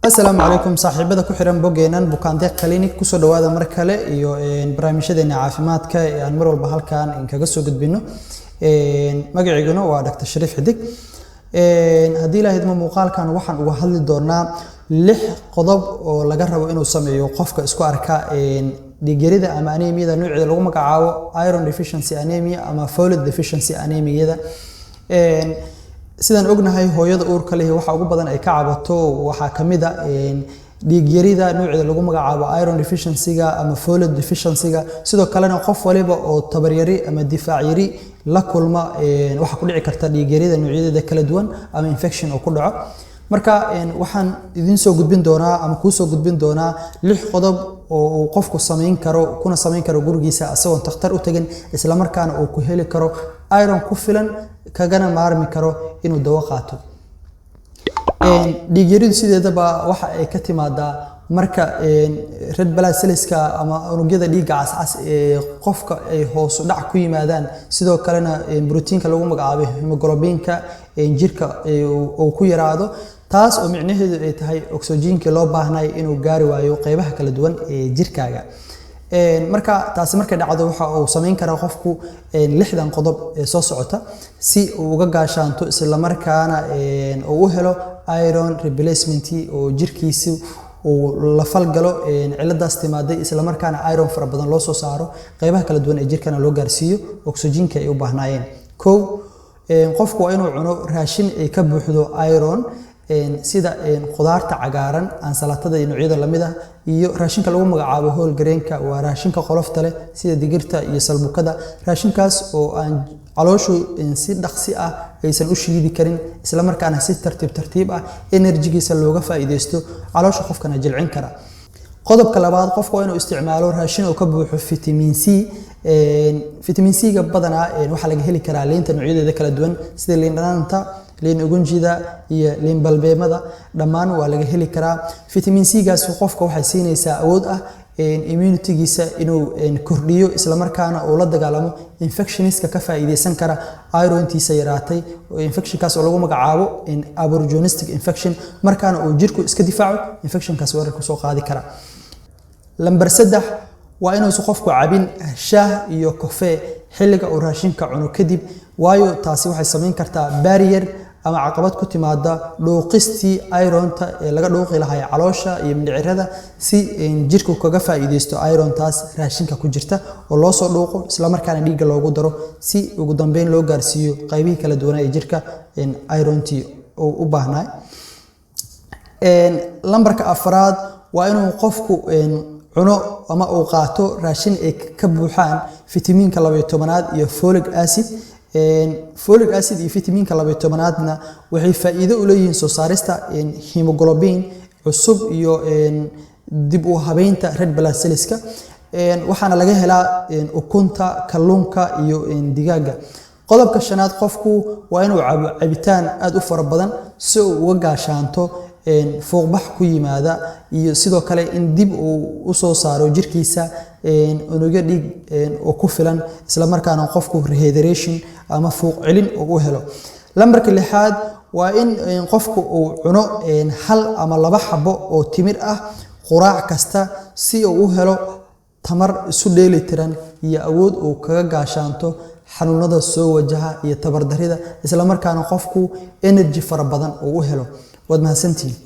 Asalaamu calaykum, saaxiibada ku xiran boggeenan Bukaandeeq Clinic. Kusoo dhawaada mar kale iyo barnaamijyadeena caafimaadka ee aan mar walba halkan kaga soo gudbino. Magaciiguna waa Dr. Shariif Xidig. Haddii Ilaahay idmo, muuqaalkan waxaan uga hadli doonaa lix qodob oo laga rabo inuu sameeyo qofka isku arka dhiig-yarida ama anemiyada nooceeda lagu magacaabo iron deficiency anemia ama folate deficiency anemiyada. Sidaan ognahay, hooyada uurka leh waxa ugu badan ay ka cabato waxaa ka mid ah dhiig-yarida nooceeda lagu magacaabo iron deficiency-ga ama folate deficiency-ga. Sidoo kalena qof waliba oo tabaryari ama difaac yari la kulma waxaa ku dhici karta dhiig-yarida noocyadeeda kala duwan ama infection oo ku dhaco. Marka waxaan idiin soo gudbin doonaa ama kuu soo gudbin doonaa lix qodob oo uu qofku samayn karo, kuna samayn karo gurigiisa asagoon takhtar u tagin, isla markaana uu ku heli karo iron ku filan, kagana maarmi karo inuu dawo qaato. Dhiig-yaridu sideedaba waxa ay ka timaadaa marka red blood cellska ama unugyada dhiigga cascas ee qofka ay hoos u dhac ku yimaadaan. Sidoo kalena borotiinka lagu magacaabo hemoglobinka jirka uu ku yaraado, taas oo micnaheedu ay tahay oxygenkii loo baahnay inuu gaari waayo qeybaha kala duwan ee jirkaaga. Marka taasi markay dhacdo, waxa uu samayn karaa qofku lixdan qodob ee soo socota si uu uga gaashaanto, isla markaana uu u helo iron replacement oo jirkiisu uu la falgalo ciladaas timaaday, isla markaana iron fara badan loo soo saaro, qeybaha kala duwan ee jirkana loo gaarsiiyo oxygenka ay u baahnaayeen. Kow, qofku waa inuu cuno raashin ay ka buuxdo iron, sida khudaarta cagaaran, ansalaatada iyo noocyada lamid ah, iyo raashinka lagu magacaabo whole grainka, waa raashinka qolofta leh, sida digirta iyo salbukada. Raashinkaas oo aan calooshu si dhaqsi ah aysan u shiidi karin, isla markaana si tartiib tartiib ah energygiisa looga faa'iideysto, caloosha qofkana jilcin kara. Qodobka labaad, qofku waa inuu isticmaalo raashin oo ka buuxo vitamin C. Vitamin C-ga badanaa waxaa laga heli karaa liinta noocyadeeda kala duwan, sida liin dhanaanta, liin ugunjida iyo liin balbeemada, dhammaan waa laga heli karaa. Vitamin C-gaas qofka waxay siinaysaa awood ah immunitygiisa inuu kordhiyo, isla markaana uu la dagaalamo infectionska ka faa'iideysan kara irontiisa yaraatay, infectionkaas oo lagu magacaabo opportunistic infection, markaana uu jirku iska difaaco infectionkaas weerar kusoo qaadi kara. Lambar 3, waa inuusan qofku cabin shaah iyo coffee xilliga uu raashinka cuno kadib, waayo taasi waxay samayn kartaa barrier ama caqabad ku timaada dhuuqistii ironta ee laga dhuuqi lahaa caloosha iyo mindhicirada, si jirku kaga faa'iideysto irontaas raashinka ku jirta oo loo soo dhuuqo, isla markaana dhiigga loogu daro, si ugu dambeyn loo gaarsiiyo qaybihii kala duwanaa ee jirka irontii uu u baahnaa. Lambarka afraad, waa inuu qofku cuno ama uu qaato raashin ay ka buuxaan fitamiinka 12aad iyo folic acid. Folic acid iyo fitamiinka 12aadna waxay faa'iido u leeyihiin soo saarista hemoglobin cusub iyo dib u habeynta red blood cellska. Waxaana laga helaa ukunta, kalluunka iyo digaaga. Qodobka shanaad, qofku waa inuu cabo cabitaan aad u fara badan si uu uga gaashaanto fuuqbax ku yimaada, iyo sidoo kale in dib uu usoo saaro jirkiisa unugyo dhiig oo ku filan, isla markaana qofku rehydration ama fuuq celin uu u helo. Lambarka lixaad, waa in qofku uu cuno hal ama laba xabo oo timir ah quraac kasta, si uu u helo tamar isu dheeli tiran iyo awood uu kaga gaashaanto xanuunada soo wajaha iyo tabardarida, isla markaana qofku energy fara badan uu u helo. Waad mahadsantihiin.